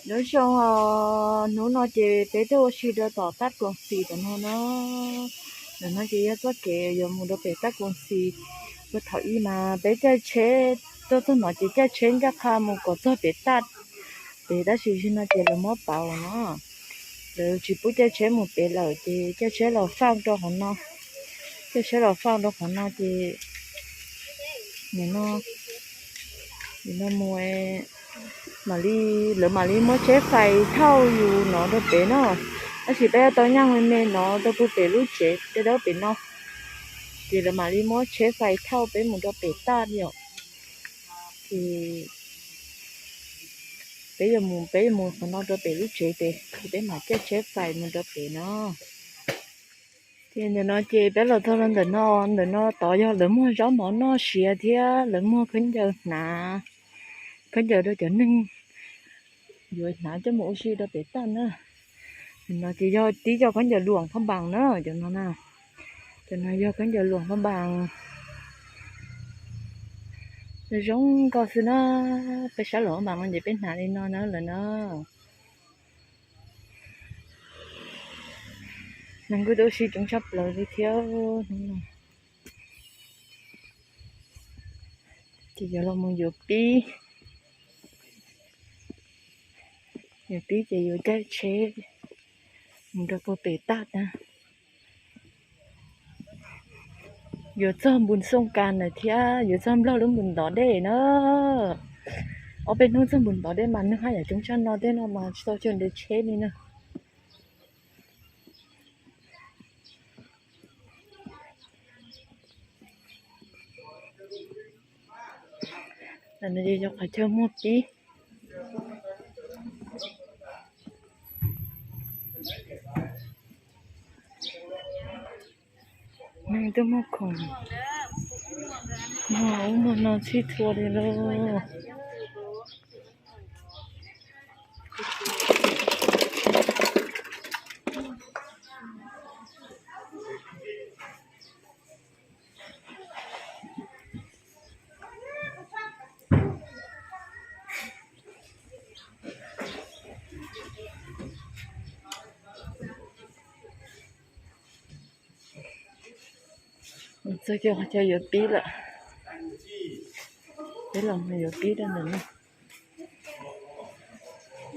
Nyob zoo os, hnub no ces peb tuaj ua si rau tom Taj Koos Xis tom no na. Ntawm no ces yog txoj kev yuav mus rau pem Taj Koos Xis. Puag thaum ub mas peb caij tsheb tuaj txog no ces caij tsheb ncaj qha mus kom txog pem Taj pem, tab sis zaum no ces lawv muab pauv na. Lawv tsis pub caij tsheb mus pem lawm ces caij tsheb los faj rau qhov no. Caij tsheb los faj rau qhov no ces nim no, nim no mus mam li, lawv mam li muab tsheb fais thauj yus no rau pem no. Tab sis peb yuav tau nyob me me no rau puag pem lub tsev tej dawb pem no, ces lawv mam li muab tsheb fais thauj peb mus rau pem Taj li os. Ces peb yuav mus, peb yuav mus qhov no rau pem lub tsev pem, ces peb mam caij tsheb fais mus rau pem no. Ces ntawm no ces peb los txog rau ntawm no, ntawm no tod yog lawv muag zaub mov noj siav thiab lawv muag khaub ncaws hnav, khaub ncaws rau cov neeg yuav hnav coj mus ua si rau pem Taj na. Ntawm no ces yog tib co khaub ncaws luam phaj npas na, cov no na. Cov no yog khaub ncaws luam phaj npas. Zoo zoo nkauj xwb na. Peb sab luam phaj npas no ces peb hnav li no na lawm na. Neeg kuj tuaj ua si coob tshaj plaws li thiab hnub no. Ces yuav los mus yuav pib, yuav pib ces yuav caij tsheb mus rau puag pem Taj na. Yuav txog Npus Xooj Kas ntawd thiab yuav txog Nplog lub Npus Ntov Dej na. Ob peb hnub txog Npus Ntov Dej mas neeg haj yam coob tshaj no, tej no mas tsis tau chaw nres tsheb li na. Ntawm no ces yog qhov chaw muag pib. Neeg twb muag khoom, muag ub muag no txhij txhua li lauj. Txog kiag qhov chaw yuav pib lawm. Peb los mus yuav pib rau ntawm no.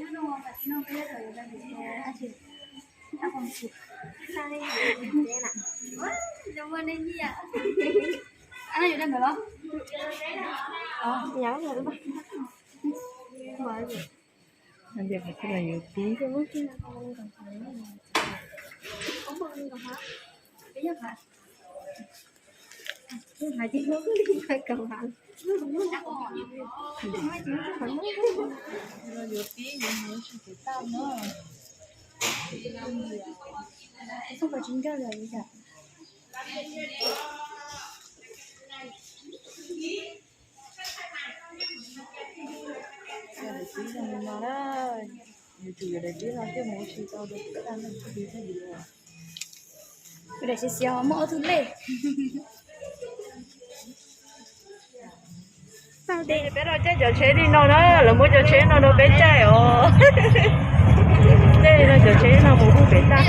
Ntawm qhov chaw yuav pib. Yuav pib yuav mus tsis tau na. Daim tib zoo li no na, yuav tsum yuav daim tib no thiaj mus ua si tau rau pem Taj no thiaj li thiaj li. Daim xiav xiav muaj ob tug lej. Peb los caij cov tsheb li no na, lawv muab cov tsheb no rau peb caij os. Caij li no cov tsheb no mus rau pem Taj.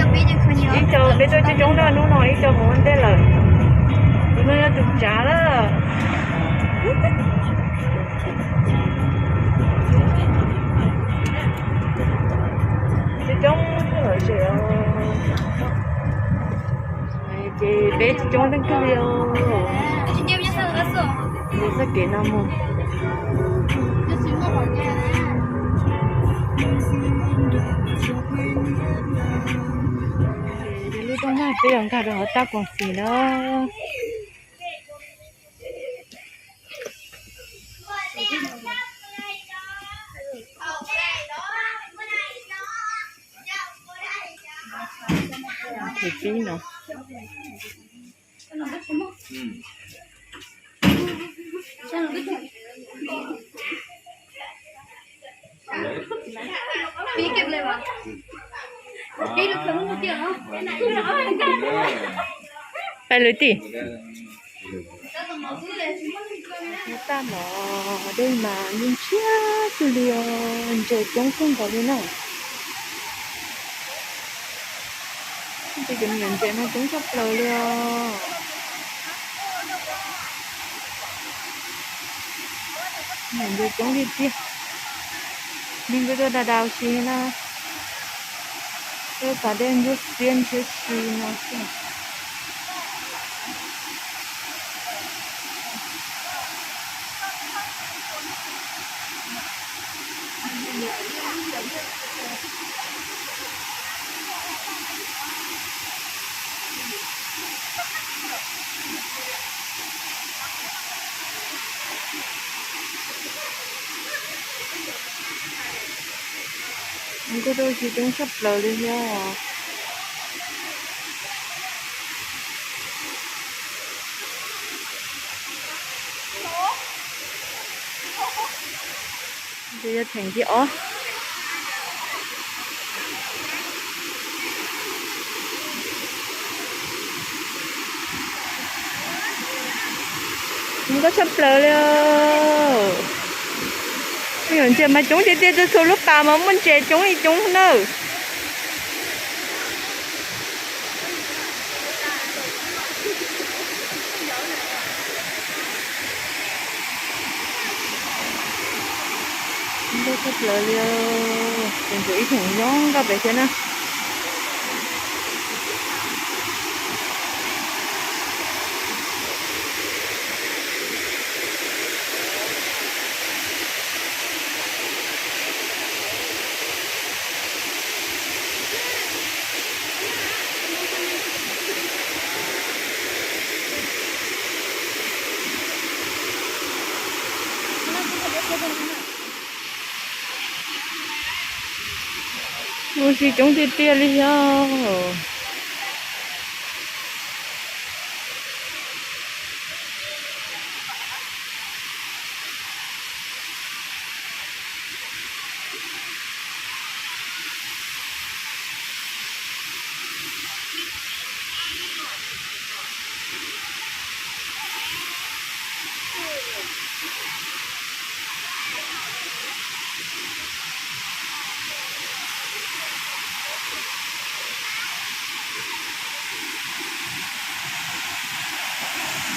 Ib co peb tuaj coob coob na, hnub no ib co mus ua ntej lawm. Tus no yog tus tsav lawm. Coob coob lawm ces, ces peb tsis coob leej twg li os. Txoj kev no mus. Ces lub rooj vag peb yuav nkag rau hauv Taj Koom Xis na. Tus tib no. Peb lwm tim. Tag los dej mas ntshiab xwb li os, ntses coob kawg nkaus li na. Tej cov niam ntses no coob tshaj plaws li os. Niam ntses coob tiag tiag. Neeg kuj tuaj da da si na. Tuaj pas dej ntsuab xiab ntshiab si no xwb. Nkauj Dawb tsis coob tshaj plaws li thiab. Ces yog theem thib ob. Nkauj tshaj plaws li. Me nyuam ntses mas coob tiag tiag, txhua txhua lub pas mas muaj ntses coob li coob nawb. Nkauj tshaj plaws li, tseem tshuav ib theem nyob nkauj pem thiab na. Ua si coob tiag tiag li thiab.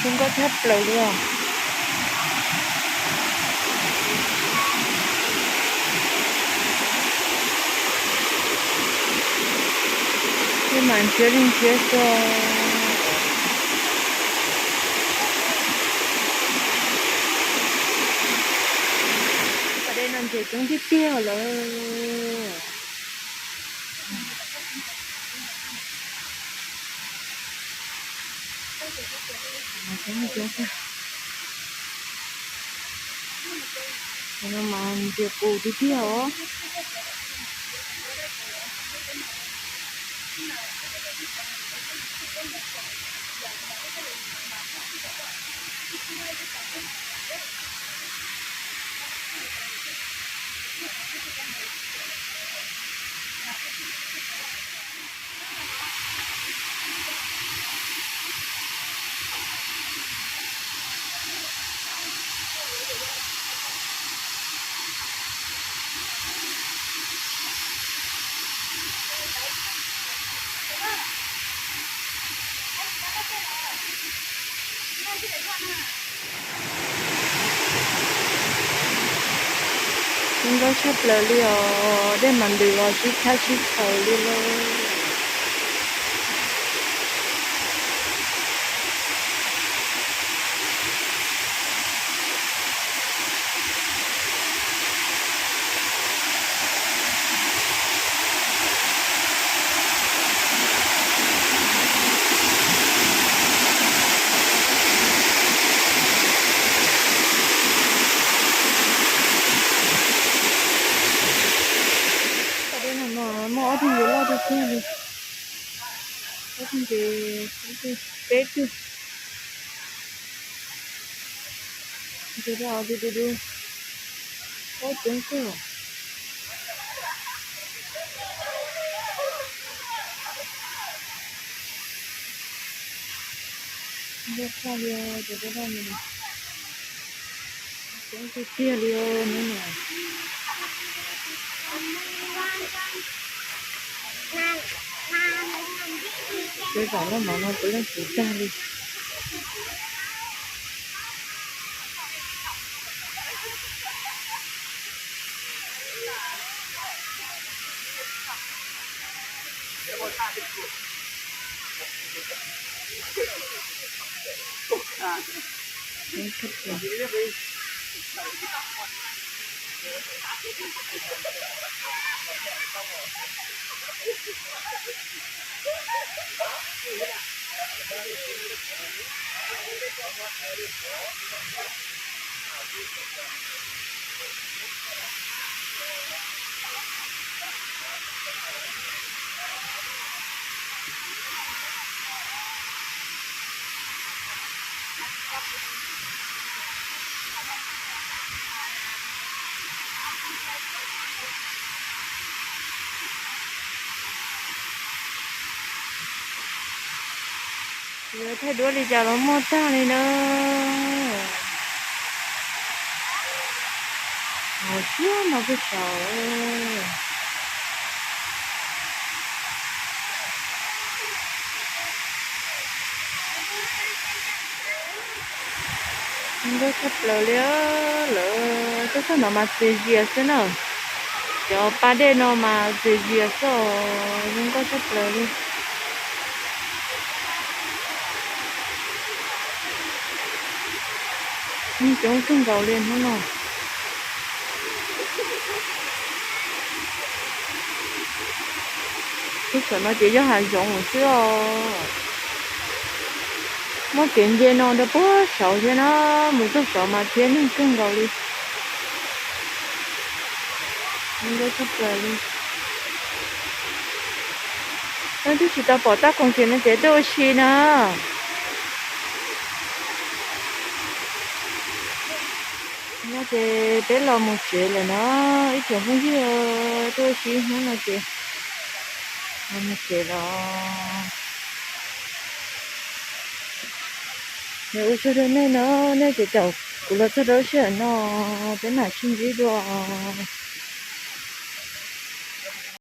Zoo nkauj tshaj plaws li os. Tej mas ntshiab li ntshiab xwb. Pas dej no ntses coob tiag tiag lawm. Mas ntses qus tiag tiag os. Zoo nkauj tshaj plaws li os, dej mas ntws los sib tshab sib txhaws li lauj. Pas dej no mas muaj ob tug ntses loj tiag tiag li, ob tug ntses, peb tug. Ntses daj du du du, paub coob kawg. Ntau tshaj li os, cov dab laug no coob tiag tiag li os hnub no. Tej zaum lub mov no puav leej puv tag li. Yuav thaij duab li cas los muaj tag li na. Hos siab no peb saud. Zoo nkauj tshaj plaws li, lawv tuaj txog no mas txias zias xwb na. Cov pas dej no mas txias zias xwb os, zoo nkauj tshaj plaws li. Neeg coob kawg nkaus li hnub no. Lub sij hawm no ces yog hav zoov xwb os. Muaj kev nce no rau puag saud thiab na, mus txog saud mas thiab neeg kawg nkaus li. Zoo nkauj tshaj plaws li. Leej twg tsis tau pom tab koom tsev no ces tuaj ua si na. No ces peb los mus tsev lawm no, ib tsoom phooj ywg, tuaj ua si ib hnub no ces los mus tsev los. Ua tsaug rau nej no, nej ces caum kuv los txog rau lub sij hawm no, peb mam sib ntsib dua.